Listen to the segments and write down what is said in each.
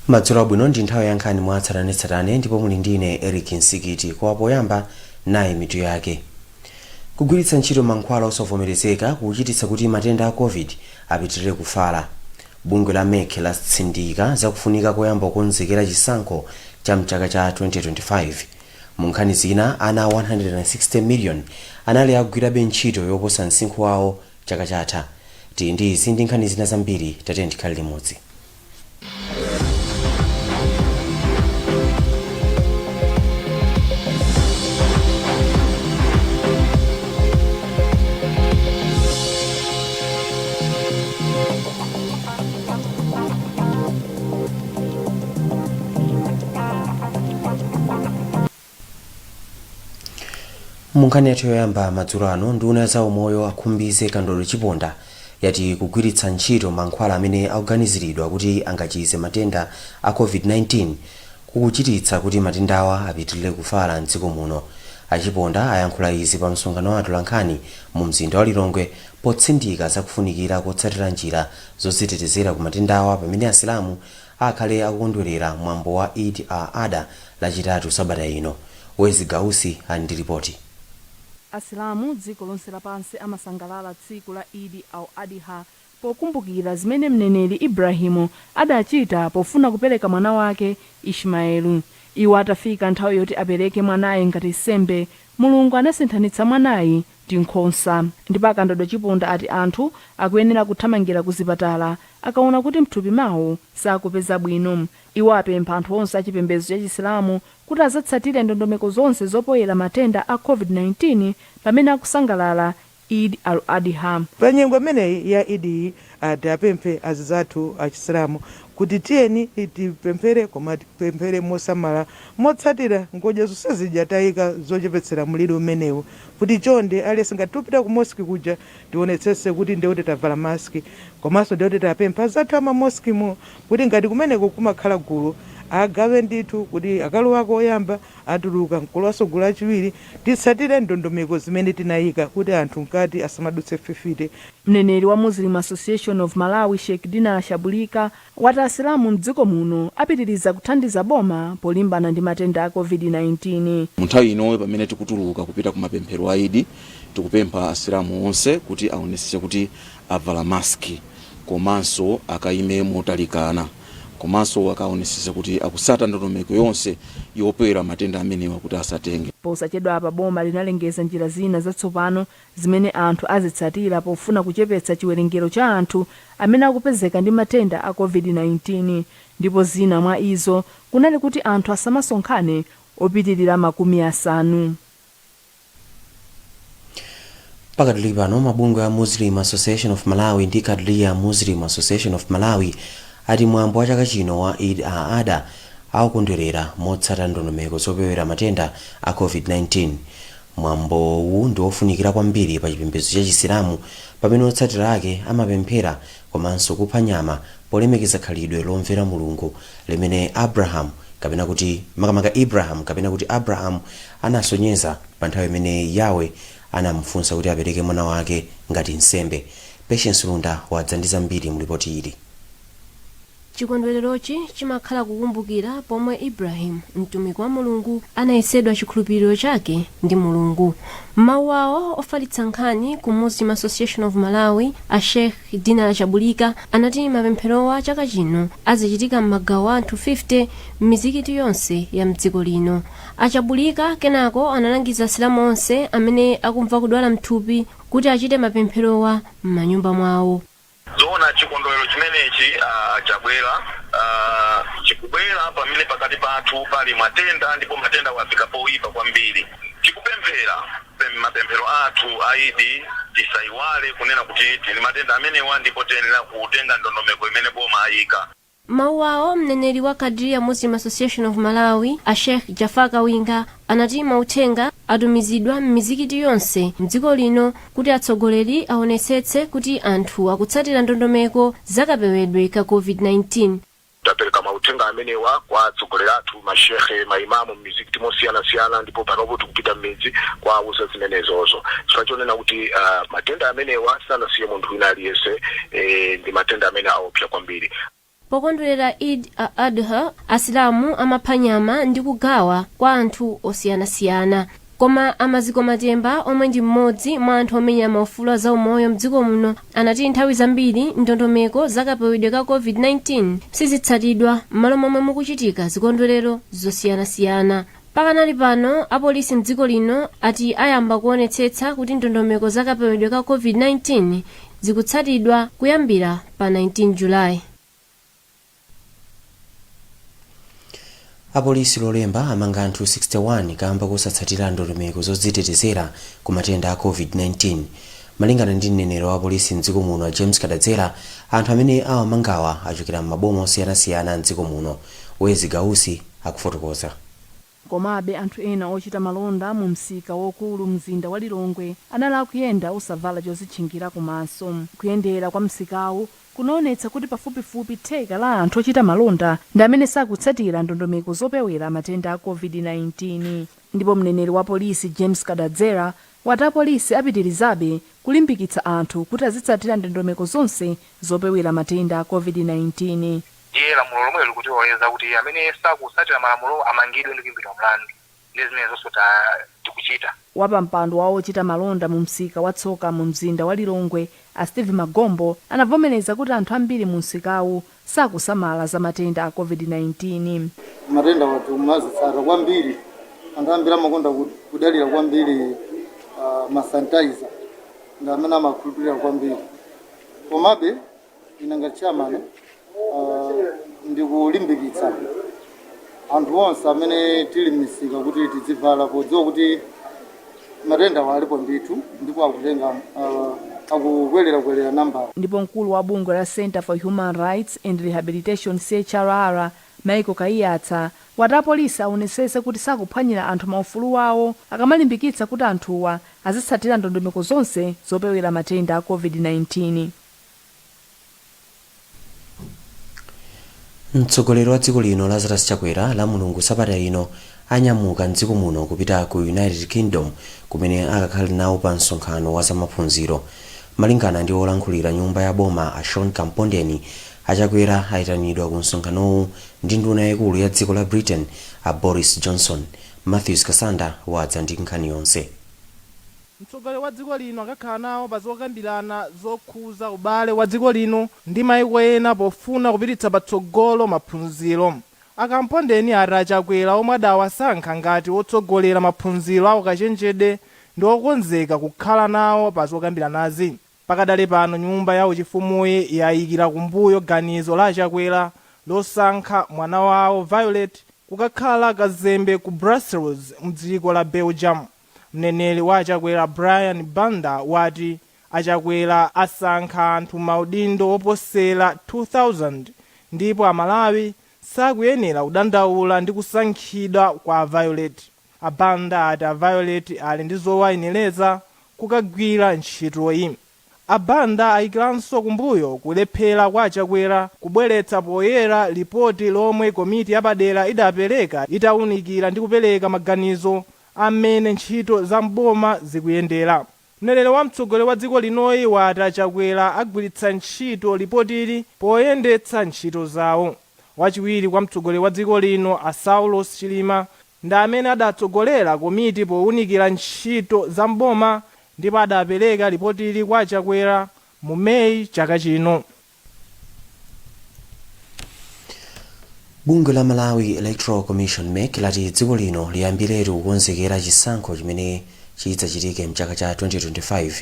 Madzulo abwino, ndi nthawi ya nkhani mwa tsatanetsatane ndipo muli ndine Eric Nsikiti. Koma poyamba, nayi mitu yake. Kugwiritsa ntchito mankhwala osavomerezeka kukuchititsa kuti matenda a COVID apitirire kufala. Bungwe la MEC latsindika zakufunika koyamba kukonzekera chisankho cha mchaka cha 2025. Mu nkhani zina, ana 160 million anali akugwirabe ntchito yoposa msinkhu wawo chaka chatha. Tili ndi izi ndi nkhani zina zambiri, tatiyeni tikhale limodzi. Mu nkhani yathu yoyamba madzulo ano, nduna ya zaumoyo a Khumbize Kandodo Chiponda yati kugwiritsa ntchito mankhwala amene akuganiziridwa kuti angachize matenda a COVID-19 kukuchititsa kuti matendawa apitilire kufala mdziko muno. A Chiponda ayankhula izi pa msonkhano wa atolankhani mu mzinda wa Lilongwe potsindika za kufunikira kotsatira njira zodzitetezera ku matendawa pamene Asilamu akhale akukondwelera mwambo wa Eid al-Adha Lachitatu sabata ino. Wezi Gausi ali ndi lipoti. Asilamu dziko lonse lapansi amasangalala tsiku la Eid al-Adha pokumbukira zimene mneneri Ibrahim adachita pofuna kupereka mwana wake Ishmael. Iwo atafika nthawi yoti apereke mwanayi ngati nsembe, Mulungu anasinthanitsa mwanayi ndi nkhonsa. Ndipo a Kandodo Chiponda ati anthu akuyenera kuthamangira kuzipatala akaona kuti mthupi mawo sakupeza bwino. Iwo apempha anthu onse achipembedzo cha Chisilamu kuti azatsatire ndondomeko zonse zopewera matenda a Covid-19 pamene akusangalala Eid al-Adha. Pa nyengo imeneyi ya Eid yi, tiapemphe azinzathu achisilamu kuti tiyeni tipemphere koma tipemphere mosamala motsatira ngodya zonse zija tayika zochepetsera mliri umenewu kuti chonde aliyense ngati tikupita ku mosque kuja tionetsetse kuti ndekuti tavala mask komanso ndekuti tapempha anzathu ama mosque mo kuti ngati kumeneko kumakhala gulu agawe ndithu kuti akalowako oyamba atuluka nkulowanso gulu lachiwiri titsatire ndondomeko zimene tinayika kuti anthu mkati asamadutse 50. Mneneri wa Muslim Association of Malawi Sheikh Dinala Shabulika wati asilamu mdziko muno apitiriza kuthandiza boma polimbana ndi matenda a Covid-19. Mu nthawi inoyo pamene tikutuluka kupita ku mapemphero a Eid, tikupempha asilamu onse kuti aonetsetse kuti avala mask komanso akaime motalikana komanso akaonetsetse kuti akusata ndondomeko yonse yopewera matenda amenewa kuti asatenge. Posachedwapa boma linalengeza njira zina zatsopano zimene anthu azitsatira pofuna kuchepetsa chiwerengero cha anthu amene akupezeka ndi matenda a Covid-19 ndipo zina mwa izo kunali kuti anthu asamasonkhane opitilira 50. Pakadali pano, mabungwe a Muslim Association of Malawi ndi Qadriya Muslim Association of Malawi ati mwambo wa chaka chino wa Eid al-Adha awukondwerera motsata ndondomeko zopewera matenda a Covid-19. Mwambowu ndi wofunikira kwambiri pa chipembedzo cha Chisilamu pamene otsatira ake amapemphera komanso kupha nyama polemekeza khalidwe lomvera Mulungu limene Abraham kapena kuti makamaka Ibraham kapena kuti Abraham anasonyeza pa nthawi imene Yahweh anamufunsa kuti apereke mwana wake ngati nsembe. Patience Lunda wadza ndi zambiri mu lipoti ili. Chikondwererochi chimakhala kukumbukira pomwe Ibrahim, mtumiki wa Mulungu, anayesedwa chikhulupiriro chake ndi Mulungu. M'mawu awo, ofalitsa nkhani ku Muslim Association of Malawi, a Sheikh Dinala Chabulika anati mapempherowa chaka chino azichitika m'magawo a anthu 50 m'mizikiti yonse ya mdziko lino. A Chabulika kenako analangiza asilamu onse amene akumva kudwala mthupi kuti achite mapempherowa m'manyumba mwawo. Zoona chikondwerero chimenechi chabwera, chikubwera pamene pakati pathu pali matenda ndipo matendawa afika poipa kwambiri. Tikupemphera mapemphero athu a Eid tisaiwale kunena kuti tili matenda amenewa ndipo tiyenera kutenga ndondomeko imene boma ayika. M'mawu awo, mneneri wa Qadriya Muslim Association of Malawi, a Sheikh Jafar Kawinga, anati mauthenga atumizidwa m'mizikiti yonse mdziko lino kuti atsogoleri aonetsetse kuti anthu akutsatira ndondomeko za kapewedwe ka Covid-19. Tapereka mauthenga amenewa kwa atsogoleri athu, mashehe, maimamu m'mizikiti mosiyanasiyana ndipo panopo tikupita m'midzi kuwauza zimenezozo chifukwa chonena kuti matenda amenewa sanasiye munthu wina aliyense, ndi matenda amene aopsa kwambiri. Pokondwerera Eid al-Adha, Asilamu amapha nyama ndi kugawa kwa anthu osiyanasiyana. Koma a Maziko Matemba, omwe ndi mmodzi mwa anthu omenya maufulu zaumoyo mdziko muno, anati nthawi zambiri ndondomeko zakapewedwe ka COVID-19 sizitsatidwa m'malo momwe mukuchitika zikondwerero zosiyanasiyana. Pakanali pano, apolisi mdziko lino ati ayamba kuonetsetsa kuti ndondomeko zakapewedwe ka COVID-19 zikutsatidwa kuyambira pa 19 Julayi. Apolisi Lolemba amanga anthu 61 kamba kosatsatira ndondomeko zodzitetezera ku matenda a COVID-19. Malingana ndi mneneri wa apolisi mdziko muno, James Kadadzera, anthu amene awamangawa achokera m'maboma osiyanasiyana mdziko muno. Wezi Gausi akufotokoza. Komabe anthu ena ochita malonda mu msika wokulu mzinda wa Lilongwe anali akuyenda osavala chozitchingira kumaso. Kuyendera kwa msikawu kunaonetsa kuti pafupifupi theka la anthu ochita malonda ndi amene sakutsatira ndondomeko zopewera matenda a COVID-19. Ndipo mneneri wa polisi, James Kadadzera, wati apolisi apitirizabe kulimbikitsa anthu kuti azitsatira ndondomeko zonse zopewera matenda a COVID-19. Ndiye lamulo lomwe likutiloleza kuti amene sakutsatira malamulo amangidwe ndi kuimbidwa mlandu, ndi zimene zonse tikuchita. Wapampando wa ochita malonda mu msika wa Tsoka mu mzinda wa Lilongwe, a Steve Magombo, anavomereza kuti anthu ambiri mu msikawu sakusamala za matenda a COVID-19. Matenda watu mazitsata kwambiri. Anthu ambiri amakonda kudalira kwambiri masanitizer, ndi amene amakhulupirira kwambiri. Komabe ine ngati chairman ndikulimbikitsa anthu onse amene tili m'misika kuti tidzivala, podziwa kuti matenda alipo ndithu ndipo akutenga akukwerera nambala. Ndipo mkulu wa bungwe la Center for Human Rights and Rehabilitation, CHRR, Michael Kaiyatsa, wati apolisi aonetsetse kuti sakuphwanyira anthu maufulu wawo akamalimbikitsa kuti anthuwa azitsatira ndondomeko zonse zopewera matenda a COVID-19. Mtsogoleri wa dziko lino, Lazarus Chakwera, la Mulungu sabata ino anyamuka mdziko muno kupita ku United Kingdom, kumene akakhale nawo pa msonkhano wa zamaphunziro. Malingana ndi olankhulira nyumba ya boma, a Sean Kampondeni, aChakwera ayitanidwa ku msonkhanowu ndi nduna yayikulu ya dziko la Britain, a Boris Johnson. Matthews Kasanda wadza ndi nkhani yonse. Mtsogoleri wa dziko lino akakhala nawo pa zokambirana zokhuza ubale wa dziko lino ndi maiko ena pofuna kupititsa patsogolo maphunziro. AKampondeni ati aChakwera, omwe adawasankha ngati wotsogolera maphunziro a ukachenjede, ndi okonzeka kukhala nawo pa zokambiranazi. Pakadali pano, nyumba ya uchifumuyi yayikira kumbuyo ganizo la aChakwera losankha mwana wawo Violet kukakhala kazembe ku Brussels mdziko la Belgium. Mneneri wa aChakwera, Brian Banda, wati aChakwera asankha anthu maudindo oposera 2000 ndipo Amalawi sakuyenera kudandaula ndi kusankhidwa kwa Violet. ABanda ati a Violet ali ndi zowayenereza kukagwira ntchitoyi. ABanda ayikiranso kumbuyo kulephera kwa aChakwera kubweretsa poyera lipoti lomwe komiti yapadera idapereka itawunikira ndi kupereka maganizo amene ntchito za mboma zikuyendera. Mneneri wa mtsogoleri wa dziko linoyi wati aChakwera agwiritsa ntchito lipotili poyendetsa ntchito zawo. Wachiwiri kwa mtsogoleri wa dziko lino, a Saulos Chilima, ndi amene adatsogolera komiti powunikira ntchito za mboma ndipo adapereka lipotili kwa aChakwera mu Meyi chaka chino. Bungwe la Malawi Electoral Commission, MEC, lati dziko lino liyambiretu kukonzekera chisankho chimene chidzachitike mchaka cha 2025.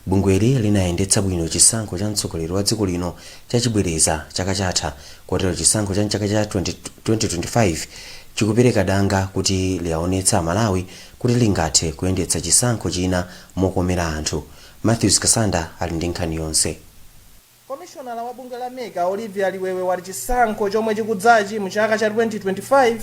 Bungweli linayendetsa bwino chisankho cha mtsogoleri wa dziko lino chachibwereza chaka chatha, kotero chisankho cha mchaka cha 20 2025 chikupereka danga kuti liaonetsa Amalawi kuti lingathe kuyendetsa chisankho china mokomera anthu. Matthews Kasanda ali ndi nkhani yonse. Komishonala wa bungwe la MEC, Olivia Liwewe, wati chisankho chomwe chikudzachi mu chaka cha 2025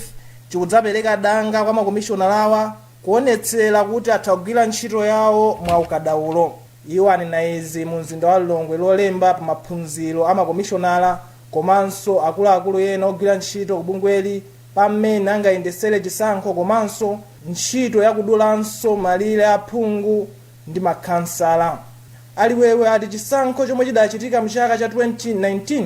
chikudzapereka danga kwa makomishonalawa kuonetsera kuti atha kugwira ntchito yawo mwa ukadaulo. Iwo anena izi mu mzinda wa Lilongwe Lolemba pa maphunziro a makomishonala komanso akuluakulu ena ogwira ntchito ku bungweli pamene angayendesere chisankho komanso ntchito yakudulanso malire aphungu ndi makhansala. ALiwewe ati chisankho chomwe chidachitika mchaka cha 2019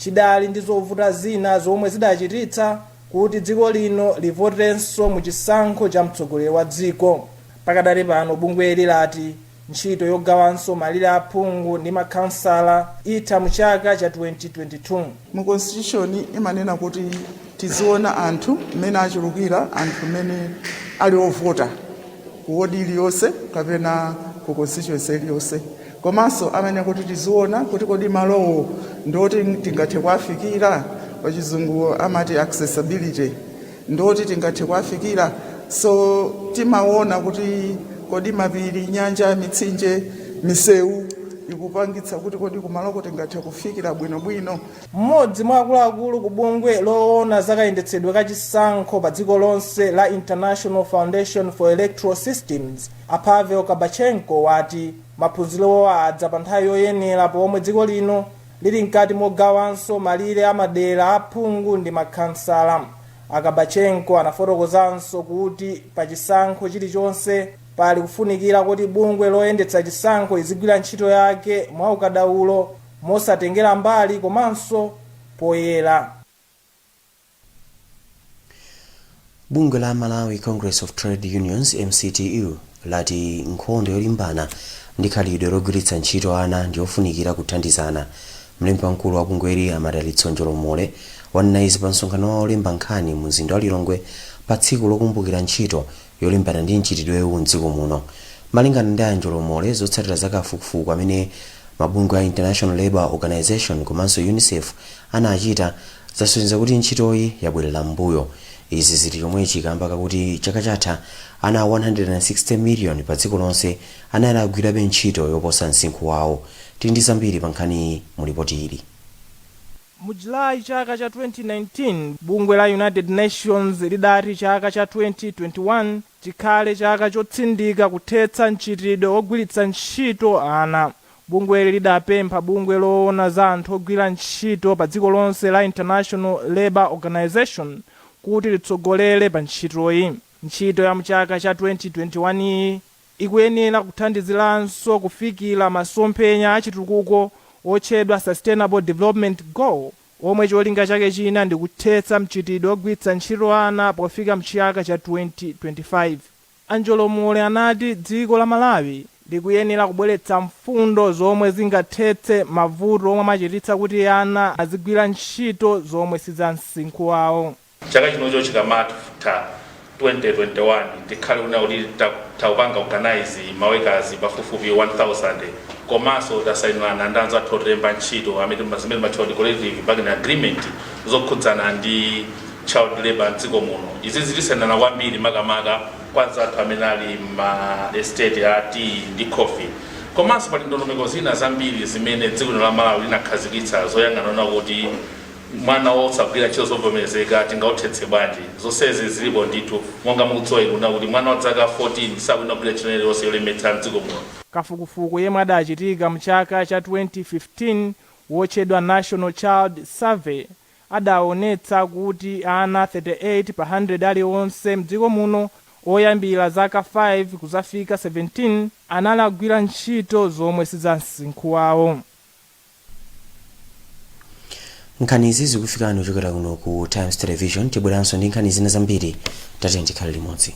Chidali ndi zovuta zina zomwe zidachititsa kuti dziko lino livotenso mu chisankho cha mtsogoleri wa dziko. Pakadali pano bungweli lati ntchito yogawanso malire aphungu ndi makhansala itha mu chaka cha 2022. Mu constitution imanena kuti tiziona anthu mmene achulukira, anthu mmene ali ovota ku wodi iliyonse kapena ku constituency iliyonse, komanso amene kuti tiziona kuti kodi malowo ndoti tingathe kuafikira, pachizungu amati accessibility, ndoti tingathe kuafikira. So timaona kuti kodi mapiri, nyanja, mitsinje, misewu ikupangitsa kuti kodi kumaloko tingathe kufikira bwinobwino. Mmodzi mwa akuluakulu ku bungwe loona zakayendetsedwe ka chisankho pa dziko lonse la International Foundation for Electoral Systems, a Pavel Kabachenko, wati maphunzirowa adza pa nthawi yoyenera pomwe dziko lino lili mkati mogawanso malire amadera aphungu ndi makhansala. A Kabachenko anafotokozanso kuti pa chisankho chilichonse pali kufunikira kuti bungwe loyendetsa chisankho izigwira ntchito yake mwa ukadaulo, mosatengera mbali komanso poyera. Bungwe la Malawi Congress of Trade Unions, MCTU, lati nkhondo yolimbana ndi khalidwe logwiritsa ntchito ana ndi yofunikira kuthandizana. Mlembi wamkulu wa bungweli, a Madalitso Njolomole, wanena izi pa msonkhano wa olemba nkhani mu mzinda wa Lilongwe pa tsiku lokumbukira ntchito yolimbana ndi mchitidwewu mdziko muno. Malingana ndi a Njolomole, zotsatira za kafukufuku amene mabungwe a International Labour Organization komanso UNICEF anachita zasonyeza kuti ntchitoyi yabwerera m'mbuyo. Izi zili chomwechi kamba kakuti chaka chatha ana 160 million pa dziko lonse anali agwirabe ntchito yoposa msinkhu wawo. Tili ndi zambiri pa nkhaniyi mu lipoti ili. Mu Julayi chaka cha 2019, bungwe la United Nations lidati chaka cha 2021 chikhale chaka chotsindika kuthetsa mchitidwe wogwiritsa ntchito ana. Bungweli lidapempha bungwe loona za anthu ogwira ntchito pa dziko lonse la International Labour Organization kuti litsogolere pa ntchitoyi. Ntchito ya mchaka cha 2021 iyi ikuyenera kuthandiziranso kufikira masomphenya achitukuko otchedwa Sustainable Development Goal, omwe cholinga chake china ndi kuthetsa mchitidwe wogwiritsa ntchito ana pofika mchaka cha 2025. A Njolomole anati dziko la Malawi likuyenera kubweretsa mfundo zomwe zingathetse mavuto omwe amachititsa kuti ana azigwira ntchito zomwe si za msinkhu wawo. Chaka chinocho chikamatha 2021, tikhale kuna kuti takupanga organize ma workers pafupifupi 1000, komanso tasayinirana ndi anzathu otilemba ntchito amene zimene timatchula kuti collective bargaining agreement zokhudzana ndi child labor mdziko muno. Izi zitisayinirana kwambiri makamaka kwa anzathu amene ali ma estate a tea ndi coffee, komanso pali ndondomeko zina zambiri zimene dziko lino la Malawi linakhazikitsa zoyang'anana kuti mwana wosagwira ntchito zovomerezeka tingauthetse bwanji. Zonsezi zilipo ndithu. Monga mukudziwa inu kuti mwana wa zaka 14 sakuyenera kugwira ntchito iliyonse yolemetsa mdziko muno. Kafukufuku yemwe adachitika mchaka cha 2015 wotchedwa National Child Survey adaonetsa kuti ana 38 pa 100 aliwonse mdziko muno oyambira zaka 5 kuzafika 17 anali agwira ntchito zomwe si za msinkhu wawo. Nkhanizi zikufikani kuchokera kuno ku Times Television. Tibweranso ndi nkhani zina zambiri, tatiyeni tikhale limodzi.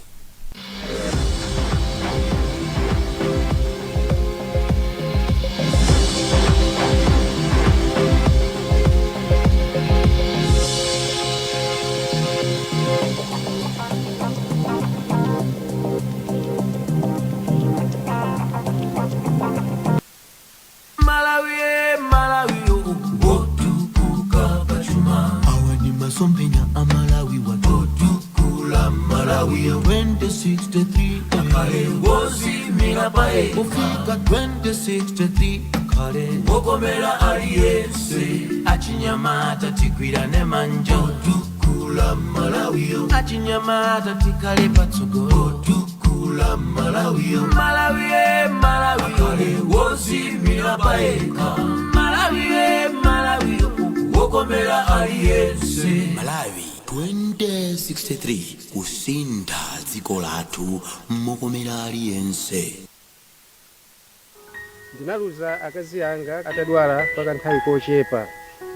Malawi, Malawi, wotukuka pachuma. Awa ni masomphenya a Malawi watotukula Malawi 2063 akhale wozimira paye kufika 2063 akhale wokomera aliyense. Achinyamata tigwirane manja otukula Malawi. Achinyamata tikhale patsogolo otukula Malawi. Malawi, Malawi akhale wozimira payekha. Malawi, Malawi wokomera aliyense. Malawi 2063, kusintha dziko lathu mokomera aliyense. Ndinaluza akazi anga atadwala kwa kanthawi kochepa.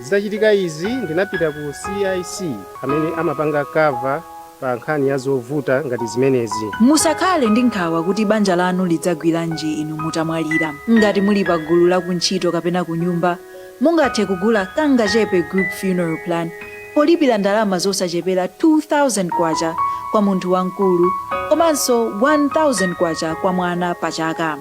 Zitachitika izi, ndinapita ku CIC amene amapanga cover pa nkhani ya zovuta ngati zimenezi. Musakhale ndi nkhawa kuti banja lanu lidzagwiranji inu mutamwalira. Ngati muli pa gulu la kuntchito kapena ku nyumba, mungathe kugula Kangachepe Group Funeral Plan polipira ndalama zosachepera 2000 kwacha kwa munthu wamkulu komanso 1000 kwacha kwa mwana pa chaka,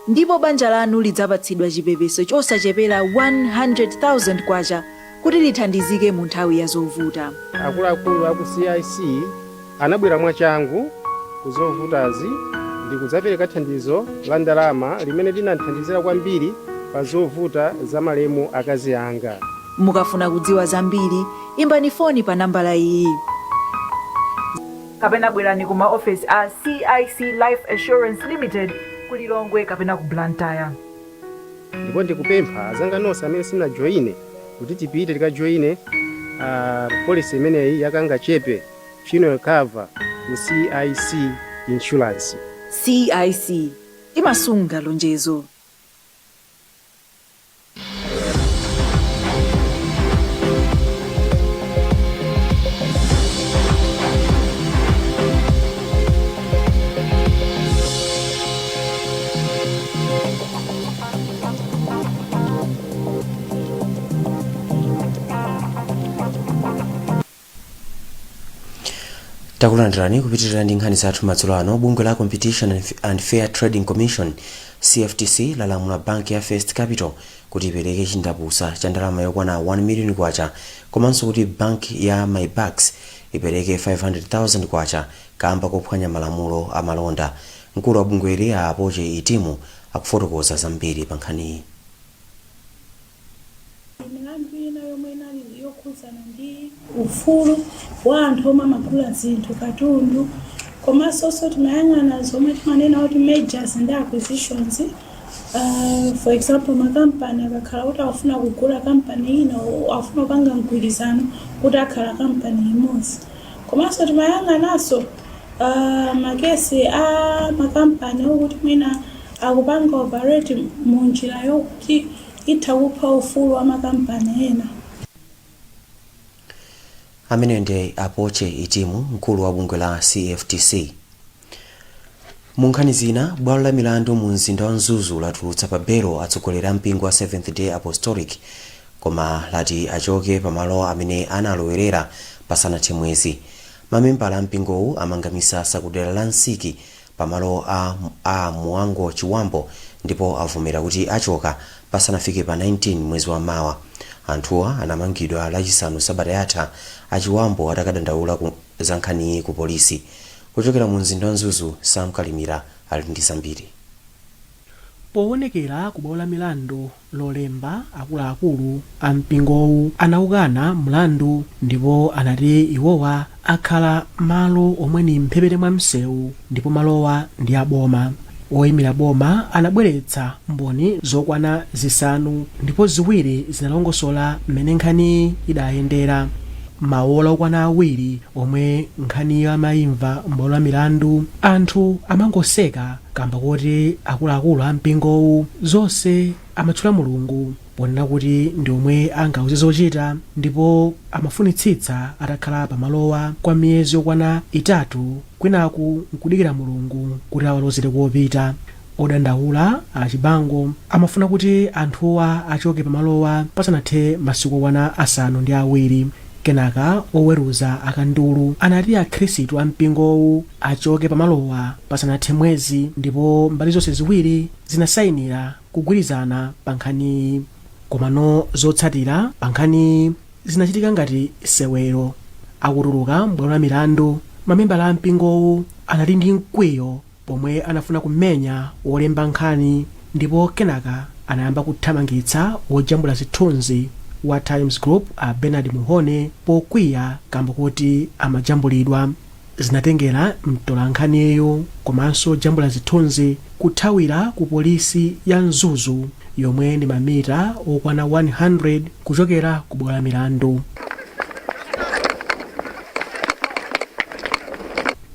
ndipo banja lanu lidzapatsidwa chipepeso chosachepera 100,000 kwacha kuti lithandizike mu nthawi ya zovuta. Akuluakulu aku CIC anabwera mwachangu ku zovutazi ndi kudzapereka thandizo la ndalama limene linandithandizira kwambiri pa zovuta za malemu akazi anga. Mukafuna kudziwa zambiri, imbani foni pa nambala iyi kapena bwerani ku maofesi a CIC Life Assurance Limited ku Lilongwe kapena ku Blantyre. Ndipo ndikupempha azanga nonse amene simunajoyine kuti tipite tikajoyine policy imeneyi ya Kangachepe Funeral Cover ku CIC Insurance. CIC imasunga lonjezo. Takulandirani kupitirira ndi nkhani zathu madzulo ano. Bungwe la Competition and Fair Trading Commission, CFTC, lalamula banki ya First Capital kuti ipereke chindapusa cha ndalama yokwana 1 million kwacha komanso kuti banki ya MyBucks ipereke 500,000 kwacha kamba kophwanya malamulo amalonda. Mkulu wa bungweli, a Apoche Itimu, akufotokoza zambiri pa nkhaniyi. Milandu ina yomwe inali yokhudzana ndi ufulu wa anthu omwe amagula zinthu, katundu, komanso timayang'ana zomwe timanena kuti mergers ndi acquisitions. For example, makampani akakhala kuti akufuna kugula kampani ina, afuna kupanga mgwirizano kuti akhala kampani imodzi. Komanso timayang'ananso makesi a makampani okuti mwina akupanga operate mu njira yokuti itha kupha ufulu wa makampani ena. Ameneyo ndi Apoche Itimu, mkulu wa bungwe la CFTC. Mu nkhani zina, bwalo la milandu mu mzinda wa Mzuzu latulutsa pa belo atsogoleri a mpingo wa Seventh Day Apostolic, koma lati achoke pamalo amene analowerera pasanathe mwezi. Mamembala a mpingowu amanga misasa ku dera la Nsiki pamalo a Muwango Chiwambo ndipo avomera kuti achoka pasanafike pa 19 mwezi wa mawa. Anthuwa anamangidwa Lachisanu sabata yatha a Chiwambo atakadandaula za nkhaniyi ku polisi. Kuchokera mu mzinda wa Mzuzu, Sam Kalimira ali ndi zambiri. Powonekera ku bwalo la milandu Lolemba, akuluakulu a mpingowu anaukana mlandu ndipo anati iwowa akhala malo omwe ni mphepete mwa msewu ndipo malowa ndi a boma. Oyimira boma anabweretsa mboni zokwana zisanu ndipo ziwiri zinalongosola mmene nkhaniyi idayendera. Maola okwana 2 omwe nkhaniyo amayimva m'bwalo la milandu, anthu amangoseka kamba koti akuluakulu a mpingowu zonse amatchula Mulungu ponena kuti ndi omwe angauze zochita ndipo amafunitsitsa atakhala pamalowa kwa miyezi yokwana 3 kwinaku nkudikira Mulungu kuti awalozere kopita. Odandaula, a Chibango, amafuna kuti anthuwa achoke pamalowa pasanathe masiku okwana 7. Kenaka oweruza a Kandulu anati akhristu a mpingowu achoke pamalowa pasanathe mwezi ndipo mbali zonse ziwiri zinasainira kugwirizana pa nkhaniyi. Komano zotsatira pa nkhaniyi zinachitika ngati sewero. Akutuluka m'bwalo la milandu, mamembala a mpingowu anali ndi mkwiyo pomwe anafuna kumenya wolemba nkhani ndipo kenaka anayamba kuthamangitsa wojambula zithunzi wa Times Group a Bernard Muhone pokwiya kamba koti amajambulidwa. Zinatengera mtolankhaniyu komanso wojambula zithunzi kuthawira ku polisi ya Mzuzu yomwe ndi mamita okwana 100 kuchokera ku bwalo la milandu.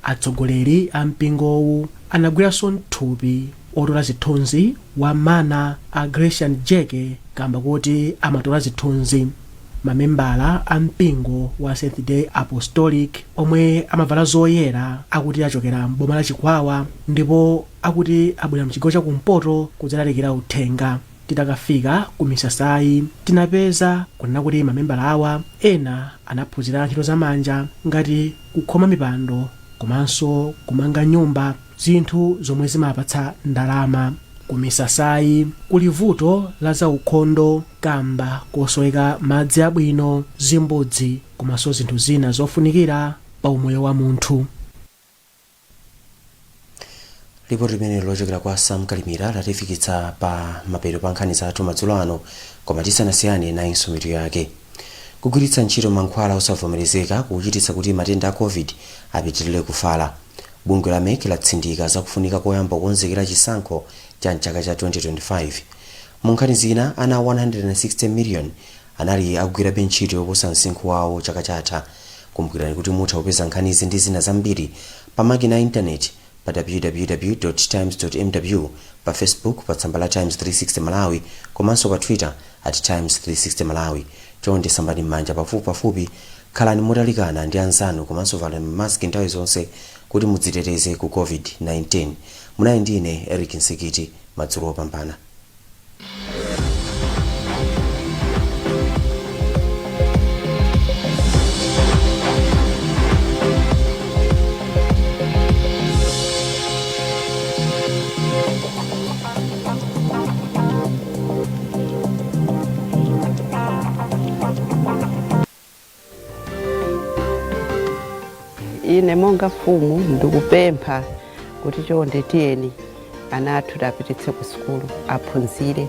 Atsogoleri a mpingowu anagwiranso mthupi otola zithunzi wa Mana a Grecian Jeke kamba koti amatola zithunzi. Mamembala a mpingo wa Seventh Day Apostolic omwe amavala zoyera akuti achokera m'boma la Chikwawa ndipo akuti abwera mchigawo chakumpoto kudzalalikira uthenga. Titakafika ku misasayi, tinapeza kunena kuti mamembala awa ena anaphunzira ntchito zamanja ngati kukhoma mipando komanso kumanga nyumba, zinthu zomwe zimapatsa ndalama. Ku misasayi kuli vuto la zaukhondo kamba kosoweka madzi abwino, zimbudzi komanso zinthu zina zofunikira pa umoyo wa munthu. Lipoti limene lochokera kwa Sam Kalimira latifikitsa pa mapeto pa nkhani zathu madzulo ano, koma tisanasiyane, nayinso mitu yake. Kugwiritsa ntchito mankhwala osavomerezeka kukuchititsa kuti matenda a COVID apitirire kufala. Bungwe la MEC latsindika zakufunika koyamba kukonzekera chisankho cha mchaka cha 2025. Mu nkhani zina, ana 160 million anali akugwirabe ntchito yoposa msinkhu wawo chaka chatha. Kumbukirani kuti mutha kupeza nkhanizi ndi zina zambiri pa makina a intaneti pa www times mw, pa Facebook pa tsamba la Times 360 Malawi, komanso pa Twitter at Times 360 Malawi. Chonde sambani m'manja pafupipafupi, khalani motalikana ndi anzanu komanso valani maski nthawi zonse kuti mudziteteze ku COVID-19. Munali ndi ine Eric Nsikiti. Madzulo opambana. Ine monga mfumu ndikupempha kuti chonde tiyeni ana athu tapititse ku sukulu aphunzire.